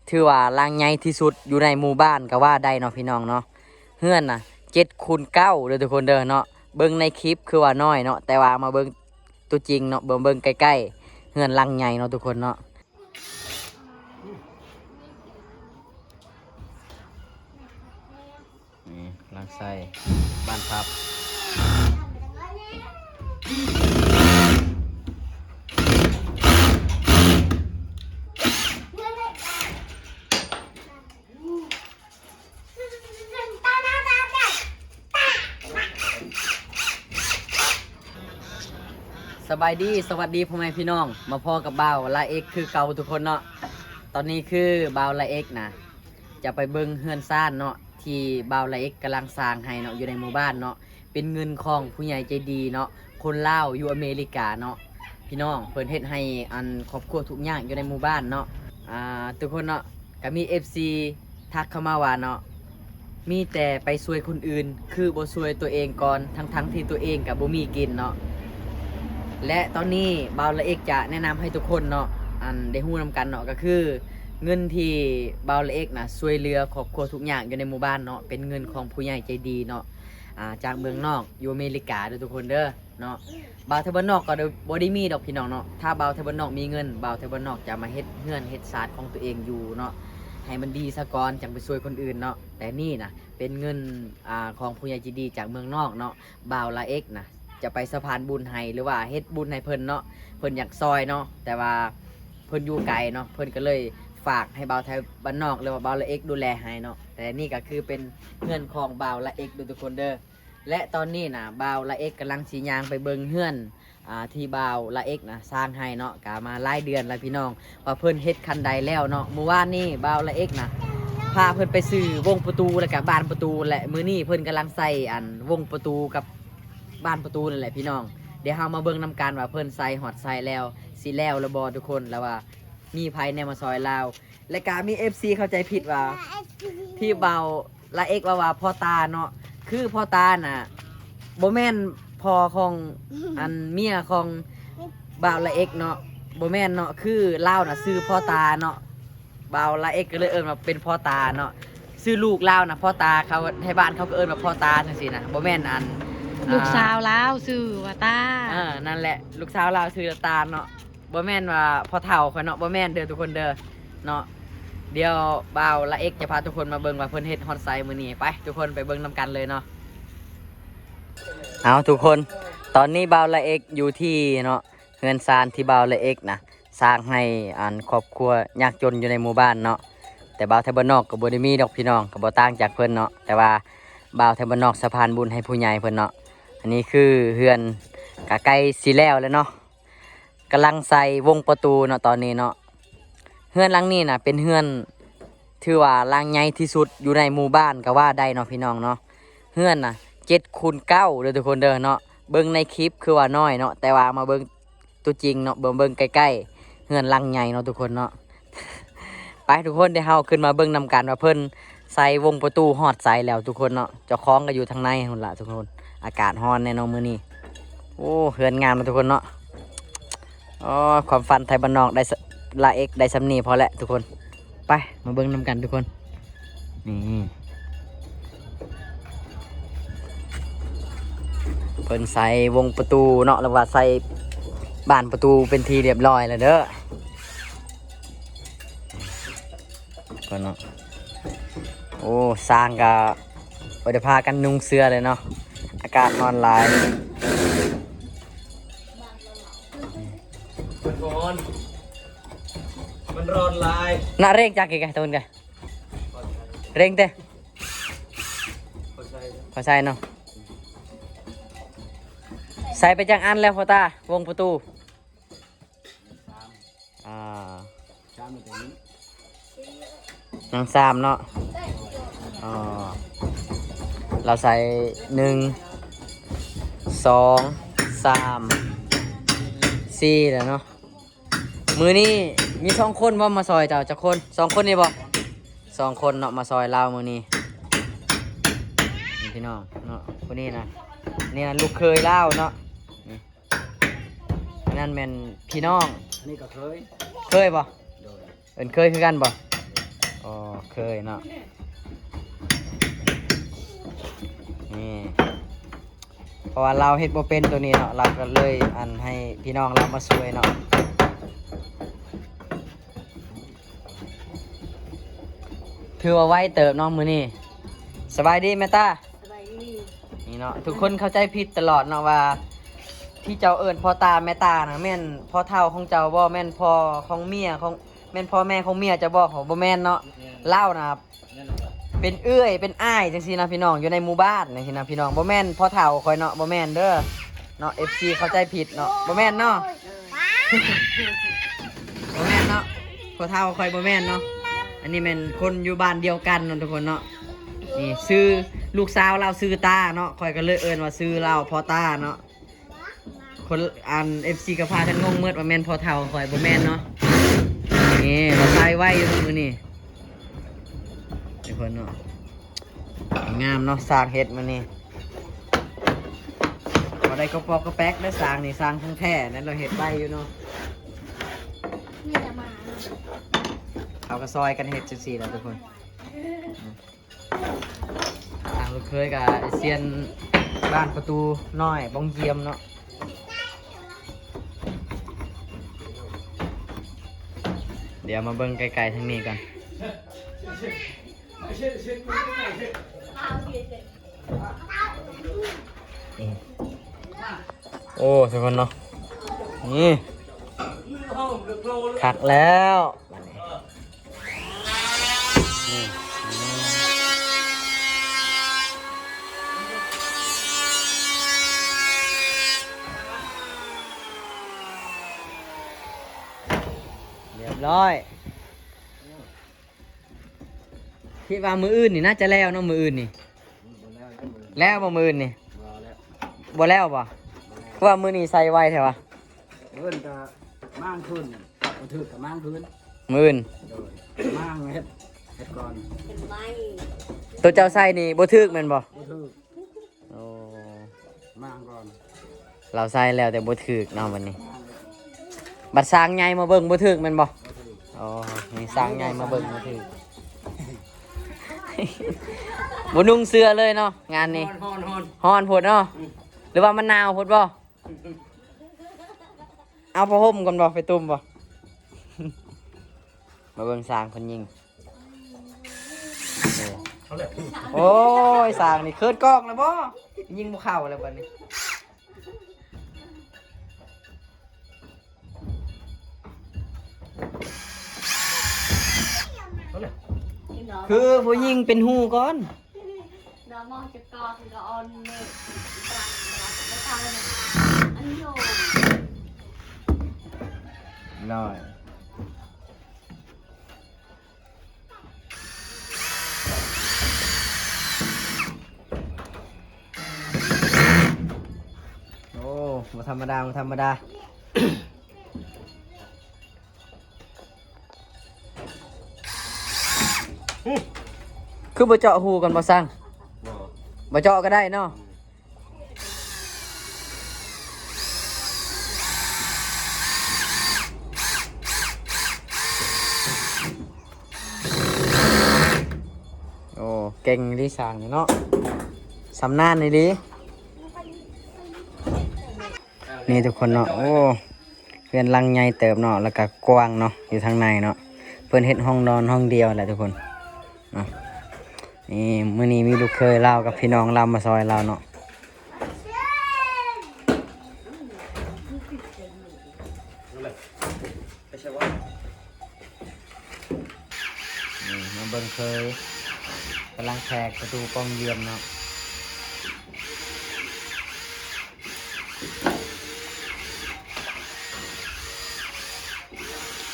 ຖືວ່າຫຼັງໃຫຍ່ທີ່ສຸດຢູ່ໃນໝູ່ບ້ານກໍວ່າໄດ້ເນາະພີ່ນ້ອງເນາະ. ເຮືອນນະເຈັດຄູນເກົ້າເດີທຸກຄົນເດີເນາະ. ເບິ່ງໃນຄລິບຄືວ່ານ້ອຍເນາະ ແຕ່ວ່າມາເບິ່ງຕົວຈິງເນາະ ເບິ່ງ ເບິ່ງໃກ້ໆ ເຮືອນຫຼັງໃຫຍ່ເນາະທຸກຄົນເນາະ. ນີ້ຫຼັງໃສ່ບ້ານພັບ. ສະບາຍດີ ສະຫວັດດີພໍ່ແມ່ພີ່ນ້ອງ ມາພໍ້ກັບບ່າວລາເອັກຄືເກົ່າທຸກຄົນເນາະ. ຕອນນີ້ຄືບ່າວລາເອັກນະ ຈະໄປເບິ່ງເຮືອນຊານເນາະ ທີ່ບ່າວລາເອັກກຳລັງສ້າງໃຫ້ເນາະ ຢູ່ໃນໝູ່ບ້ານເນາະ. ເປັນເງິນຂອງຜູ້ໃຫຍ່ໃຈດີເນາະ ຄົນລາວຢູ່ອາເມລິກາເນາະ ພີ່ນ້ອງ. ເພິ່ນເຮັດໃຫ້ອັນຄອບຄົວທຸກຍາກຢູ່ໃນໝູ່ບ້ານເນາະ ອ່າ ທຸກຄົນເນາະ. ກໍມີເອັຟຊີທັກເຂົ້າມາວ່າເນາະ ມີແຕ່ໄປຊ່ວຍຄົນອື່ນ ຄືບໍ່ຊ່ວຍຕົວເອງກ່ອນ ທັງໆທີ່ຕົວເອງກໍບໍ່ມີກິນເນາະ. ແລະຕອນນີ້ບ່າວລາເອັກຈະແນະນຳໃຫ້ທຸກຄົນເນາະ ອັນໄດ້ຮູ້ນຳກັນເນາະ ກໍຄືເງິນທີ່ບ່າວລາເອັກນະ ຊ່ວຍເຫຼືອຄອບຄົວທຸກຍາກຢູ່ໃນໝູ່ບ້ານເນາະ ເປັນເງິນຂອງຜູ້ໃຫຍ່ໃຈດີເນາະ ອ່າ ຈາກເມືອງນອກ ຢູ່ອາເມລິກາເດີທຸກຄົນເດີ. ເນາະ ບ່າວໄທບ້ານນອກກໍບໍ່ໄດ້ມີດອກພີ່ນ້ອງເນາະ. ຖ້າບ່າວໄທບ້ານນອກມີເງິນ ບ່າວໄທບ້ານນອກຈະມາເຮັດເຮືອນເຮັດຊານຂອງຕົວເອງຢູ່ເນາະ ໃຫ້ມັນດີສາກ່ອນ ຈັ່ງໄປຊ່ວຍຄົນອື່ນເນາະ. ແຕ່ນີ້ນະເປັນເງິນ ອ່າ ຂອງຜູ້ໃຫຍ່ໃຈດີຈາກເມືອງນອກເນາະ. ບ່າວລາເອັກນະຈະໄປສະພານບຸນໃຫ້ ຫຼືວ່າເຮັດບຸນໃຫ້ເພິ່ນເນາະ ເພິ່ນຢາກຊ່ອຍເນາະ ແຕ່ວ່າເພິ່ນຢູ່ໄກເນາະ ເພິ່ນກໍເລີຍຝາກໃຫ້ບ່າວໄທບ້ານນອກ ຫຼືວ່າບ່າວລາເອັກດູແລໃຫ້ເນາະ. ແຕ່ນີ້ກໍຄືເປັນເຮືອນຂອງບ່າວລາເອັກເດີທຸກຄົນເດີ. ແລະຕອນນີ້ນະ ບ່າວລາເອັກກຳລັງຊິຍ່າງໄປເບິ່ງເຮືອນ ອ່າ ທີ່ບ່າວລາເອັກນະສ້າງໃຫ້ເນາະ. ກະມາຫຼາຍເດືອນແລ້ວພີ່ນ້ອງ ວ່າເພິ່ນເຮັດຂັ້ນໃດແລ້ວເນາະ. ມື້ວານນີ້ບ່າວລາເອັກນະພາເພິ່ນໄປຊື້ວົງປະຕູ ແລ້ວກະບານປະຕູ ແລະມື້ນີ້ເພິ່ນກຳລັງໃສ່ອັນວົງປະຕູກັບບານປະຕູນັ້ນແຫຼະພີ່ນ້ອງ. ດຽວເຮົາມາເບິ່ງນຳກັນວ່າເພິ່ນໃສ່ຮອດໃສ່ແລ້ວ ຊິແລ້ວແລ້ວບໍ່ທຸກຄົນ ແລ້ວວ່າມີໃຜແດ່ມາຊ່ອຍລາວ. ແລະກະມີເອັຟຊີເຂົ້າໃຈຜິດວ່າ ທີ່ບ່າວລາເອັກເວົ້າວ່າພໍ່ຕາເນາະ ຄືພໍ່ຕານະບໍ່ແມ່ນພໍ່ຂອງອັນເມຍຂອງບ່າວລາເອັກເນາະ ບໍ່ແມ່ນເນາະ. ຄືລາວນະຊື່ພໍ່ຕາເນາະ ບ່າວລາເອັກກໍເລີຍເອີ້ນວ່າເປັນພໍ່ຕາເນາະ. ຊື່ລູກລາວນະພໍ່ຕາ ເຂົາໄທບ້ານເຂົາກໍເອີ້ນວ່າພໍ່ຕາຈັ່ງຊີ້ນະ ບໍ່ແມ່ນອັນ ລູກສາວລາວຊື່ວ່າຕາ. ເອີ ນັ້ນແຫຼະ ລູກສາວລາວຊື່ຕາເນາະ. ບໍ່ແມ່ນວ່າພໍ່ເຖົ້າຂ້ອຍເນາະ ບໍ່ແມ່ນເດີທຸກຄົນເດີເນາະ. ດຽວບ່າວລາເອັກຈະພາທຸກຄົນມາເບິ່ງວ່າເພິ່ນເຮັດຮອດໃສມື້ນີ້. ໄປ ທຸກຄົນໄປເບິ່ງນຳກັນເລີຍເນາະ. ເອົາທຸກຄົນ ຕອນນີ້ບ່າວລາເອັກຢູ່ທີ່ເນາະ ເຮືອນຊານທີ່ບ່າວລາເອັກນະສ້າງໃຫ້ອັນຄອບຄົວຍາກຈົນຢູ່ໃນໝູ່ບ້ານເນາະ. ແຕ່ບ່າວໄທບ້ານນອກກໍບໍ່ໄດ້ມີດອກພີ່ນ້ອງ ກໍບໍ່ຕ່າງຈາກເພິ່ນເນາະ ແຕ່ວ່າບ່າວໄທບ້ານນອກສະພານບຸນໃຫ້ຜູ້ໃຫຍ່ເພິ່ນເນາະ. ອັນນີ້ຄືເຮືອນກະໃກ້ຊິແລ້ວແລ້ວເນາະ ກຳລັງໃສ່ວົງປະຕູເນາະຕອນນີ້ເນາະ. ເຮືອນຫຼັງນີ້ນະເປັນເຮືອນ ຖືວ່າຫຼັງໃຫຍ່ທີ່ສຸດຢູ່ໃນໝູ່ບ້ານກໍວ່າໄດ້ເນາະພີ່ນ້ອງເນາະ. ເຮືອນນະເຈັດຄູນເກົ້າເດີທຸກຄົນເດີເນາະ. ເບິ່ງໃນຄລິບຄືວ່ານ້ອຍເນາະ ແຕ່ວ່າມາເບິ່ງຕົວຈິງເນາະ ເບິ່ງ ເບິ່ງໃກ້ໆ ເຮືອນຫຼັງໃຫຍ່ເນາະທຸກຄົນເນາະ. ໄປທຸກຄົນ ດຽວເຮົາຂຶ້ນມາເບິ່ງນຳກັນວ່າເພິ່ນໃສ່ວົງປະຕູຮອດໃສແລ້ວທຸກຄົນເນາະ. ເຈົ້າຂອງກໍຢູ່ທາງໃນພຸ້ນລະທຸກຄົນ. ອາກາດຮ້ອນແນ່ເນາະມື້ນີ້. ໂອ້ ເຮືອນງາມເນາະທຸກຄົນເນາະ. ອໍ ຄວາມຝັນໄທບ້ານນອກໄດ້ສະ ລາເອັກໄດ້ສ່ຳນີ້ພໍແຫຼະທຸກຄົນ. ໄປ ມາເບິ່ງນຳກັນທຸກຄົນ. ນີ້ ເພິ່ນໃສ່ວົງປະຕູເນາະ ຫຼືວ່າໃສ່ບານປະຕູເປັນທີ່ຮຽບຮ້ອຍແລ້ວເດີ. ກ່ອນເນາະ. ໂອ້ ຊ່າງກະບໍ່ໄດ້ພາກັນນຸ່ງເສື້ອເລີຍເນາະ ອາກາດຮ້ອນຫຼາຍ. ມັນຮ້ອນ ມັນຮ້ອນຫຼາຍ. ນະເລັ່ງຈັກກະໂຕນກະ ເລັ່ງເຕ ພໍໃສ່ ພໍໃສ່ເນາະ. ໃສ່ໄປຈັກອັນແລ້ວພໍ່ຕາ ວົງປະຕູ? ອ່າ ຍັງສາມເນາະ. ອໍ ລາວໃສ່ໜຶ່ງ ສອງ ສາມ ສີ່ແລ້ວເນາະ. ມື້ນີ້ມີສອງຄົນບໍ່ມາຊ່ອຍເຈົ້າ ຈັກຄົນ? ສອງຄົນນີ້ບໍ່? ສອງຄົນເນາະ ມາຊ່ອຍລາວມື້ນີ້. ນີ້ພີ່ນ້ອງເນາະ ຜູ້ນີ້ນະ ນີ້ນະລູກເຂີຍລາວເນາະ. ນີ້ ອັນນັ້ນແມ່ນພີ່ນ້ອງ ອັນນີ້ກໍເຂີຍ ເຂີຍບໍ່? ໂດຍ ເອີ້ນເຂີຍຄືກັນບໍ່? ເຄີຍເນາະ ນີ້ ເພາະວ່າລາວເຮັດບໍ່ເປັນໂຕນີ້ເນາະ ລາວກໍເລີຍ ອັນ ໃຫ້ພີ່ນ້ອງລາວມາຊ່ວຍເນາະ. ຖືວ່າໄວເຕີບເນາະມື້ນີ້. ສະບາຍດີແມ່ຕາ. ສະບາຍດີ. ນີ້ເນາະ ທຸກຄົນເຂົ້າໃຈຜິດຕະຫຼອດເນາະວ່າ ທີ່ເຈົ້າເອີ້ນພໍ່ຕາແມ່ຕານະ ແມ່ນພໍ່ເຖົ້າຂອງເຈົ້າບໍ່? ແມ່ນພໍ່ຂອງເມຍຂອງ ແມ່ນພໍ່ແມ່ຂອງເມຍເຈົ້າບໍ່? ບໍ່ແມ່ນເນາະ. ລາວນະ ເປັນເອື້ອຍເປັນອ້າຍຈັ່ງຊີ້ນະພີ່ນ້ອງ ຢູ່ໃນໝູ່ບ້ານຈັ່ງຊີ້ນະພີ່ນ້ອງ. ບໍ່ແມ່ນພໍ່ເຖົ້າຂ້ອຍເນາະ ບໍ່ແມ່ນເດີເນາະ ເອັຟຊີເຂົ້າໃຈຜິດເນາະ ບໍ່ແມ່ນເນາະ ບໍ່ແມ່ນເນາະ ພໍ່ເຖົ້າຂ້ອຍບໍ່ແມ່ນເນາະ. ອັນນີ້ແມ່ນຄົນຢູ່ບ້ານດຽວກັນເນາະທຸກຄົນເນາະ. ນີ້ຊື່ ລູກສາວລາວຊື່ຕາເນາະ ຂ້ອຍກໍເລີຍເອີ້ນວ່າຊື່ລາວພໍ່ຕາເນາະ. ຄົນ ອັນ ເອັຟຊີກໍພາກັນງົງໝົດວ່າແມ່ນພໍ່ເຖົ້າຂ້ອຍ ບໍ່ແມ່ນເນາະ. ນີ້ ລາວໃສ່ໄວຢູ່ເນາະມື້ນີ້ ທຸກຄົນເນາະ. ງາມເນາະ ຊ່າງເຮັດມື້ນີ້ ບໍ່ໄດ້ກະປອກກະແປກເດີ ຊ່າງນີ້ຊ່າງຂອງແທ້ນັ້ນ ລາວເຮັດໄວຢູ່ເນາະ. ເຂົາກໍຊ່ອຍກັນເຮັດຈັ່ງຊີ້ແຫຼະທຸກຄົນ. ທາງລູກເຂີຍກໍໄດ້ຊຽນບານປະຕູນ້ອຍ ປ່ອງຢ້ຽມເນາະ. ດຽວມາເບິ່ງໃກ້ໆທາງນີ້ກ່ອນ. ໂອ້ ທຸກຄົນເນາະ ນີ້ ຄັກແລ້ວບາດນີ້. ຮຽບຮ້ອຍ. ຄິດວ່າມື້ອື່ນນີ້ໜ້າຈະແລ້ວເນາະ ມື້ອື່ນນີ້. ແລ້ວບໍ່ມື້ອື່ນນີ້? ບໍ່ແລ້ວ. ບໍ່ແລ້ວບໍ່? ຄືວ່າມື້ນີ້ໃສ່ໄວແທ້ວະ? ມື້ອື່ນກໍມ້າງຄືນ ບໍ່ຖືກກໍມ້າງຄືນ. ມື້ອື່ນ ໂດຍ ມ້າງເຮັດ ເຮັດກ່ອນ. ໂຕເຈົ້າໃສ່ນີ້ບໍ່ຖືກແມ່ນບໍ່? ບໍ່ຖືກ. ໂອ້ ມ້າງກ່ອນ. ລາວໃສ່ແລ້ວແຕ່ບໍ່ຖືກເນາະບັດນີ້. ບັດຊ່າງໃຫຍ່ມາເບິ່ງບໍ່ຖືກແມ່ນບໍ່? ບໍ່ຖືກ. ອໍ ມີຊ່າງໃຫຍ່ມາເບິ່ງບໍ່ຖືກ ບໍ່ນຸ່ງເສື້ອເລີຍເນາະງານນີ້. ຮ້ອນ ຮ້ອນ ຮ້ອນ ຮ້ອນໂພດເນາະ. ອືມ ຫຼືວ່າມັນໜາວໂພດບໍ່? ເອົາຜ້າຫົ່ມກ່ອນບໍ່? ໄປຕຸ້ມບໍ່? ມາເບິ່ງຊ່າງເພິ່ນຍິງ. ໂອ້ຍ ຊ່າງນີ້ເຂີນກ້ອງແລ້ວບໍ່? ຍິງບໍ່ເຂົ້າແລ້ວບັດນີ້. ຄືຜູ້ຍິງເປັນຫູກ່ອນ. ໂອ້ ບໍ່ທຳມະດາ ບໍ່ທຳມະດາ. ຄືບໍ່ເຈາະຮູກ່ອນບໍ່ຊ່າງ? ບໍ່ ບໍ່ເຈາະກໍໄດ້ເນາະ. ໂອ້ ເກັ່ງອີ່ຫຼີຊ່າງນີ້ເນາະ ຊຳນານອີ່ຫຼີ. ນີ້ທຸກຄົນເນາະ ໂອ້ ເຮືອນຫຼັງໃຫຍ່ເຕີບເນາະ ແລ້ວກະກວ້າງເນາະ ຢູ່ທາງໃນເນາະ. ເພິ່ນເຮັດຫ້ອງນອນຫ້ອງດຽວແຫຼະທຸກຄົນເນາະ. ນີ້ ມື້ນີ້ມີລູກເຂີຍລາວກັບພີ່ນ້ອງລາວມາຊ່ອຍລາວເນາະ. ນີ້ ມາເບິ່ງເຂີຍກຳລັງແທກປະຕູປ່ອງຢ້ຽມເນາະ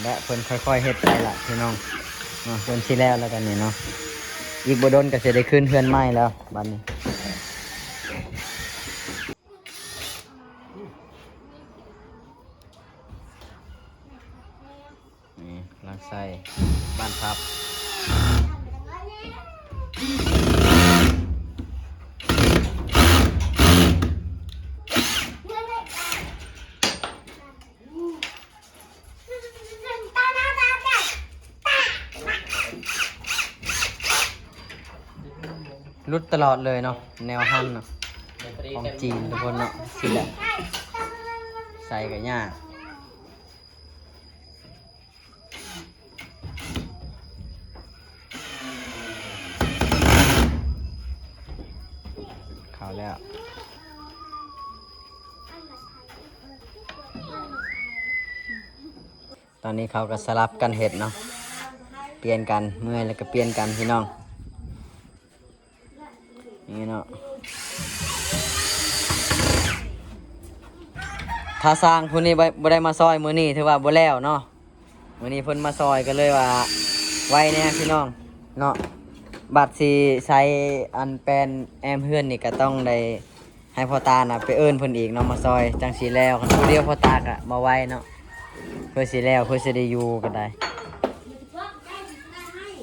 ແລະ ເພິ່ນຄ່ອຍໆເຮັດໄປລະພີ່ນ້ອງເນາະ. ເພິ່ນຊິແລ້ວແລ້ວກັນນີ້ເນາະ ອີກບໍ່ດົນກໍຊິໄດ້ຂຶ້ນເຮືອນໃໝ່ແລ້ວບັດນີ້. ນີ້ ກຳລັງໃສ່ບານພັບ. ໂ ຫຼຸດຕະຫຼອດເລີຍເນາະ ແນວຫັ້ນເນາະ ຂອງຈີນທຸກຄົນເນາະ ຊິແຫຼະ ໃສ່ກໍຍາກ. ເຂົ້າແລ້ວ ຕອນນີ້ເຂົາກໍສະຫຼັບກັນເຮັດເນາະ ປ່ຽນກັນ ເມື່ອຍແລ້ວກໍປ່ຽນກັນພີ່ນ້ອງ. ນີ້ເນາະ ຖ້າຊ່າງຜູ້ນີ້ບໍ່ ບໍ່ໄດ້ມາຊ່ອຍມື້ນີ້ຖືວ່າບໍ່ແລ້ວເນາະ. ມື້ນີ້ເພິ່ນມາຊ່ອຍກໍເລີຍວ່າໄວແດ່ພີ່ນ້ອງເນາະ. ບັດຊິໃສ່ອັນແປນແອ້ມເຮືອນນີ້ກໍຕ້ອງໄດ້ໃຫ້ພໍ່ຕານະໄປເອີ້ນເພິ່ນອີກເນາະ ມາຊ່ອຍ ຈັ່ງຊິແລ້ວ. ຄັນຜູ້ດຽວພໍ່ຕາກະບໍ່ໄວເນາະ ເພື່ອຊິແລ້ວ ເພື່ອຊິໄດ້ຢູ່ກໍໄດ້.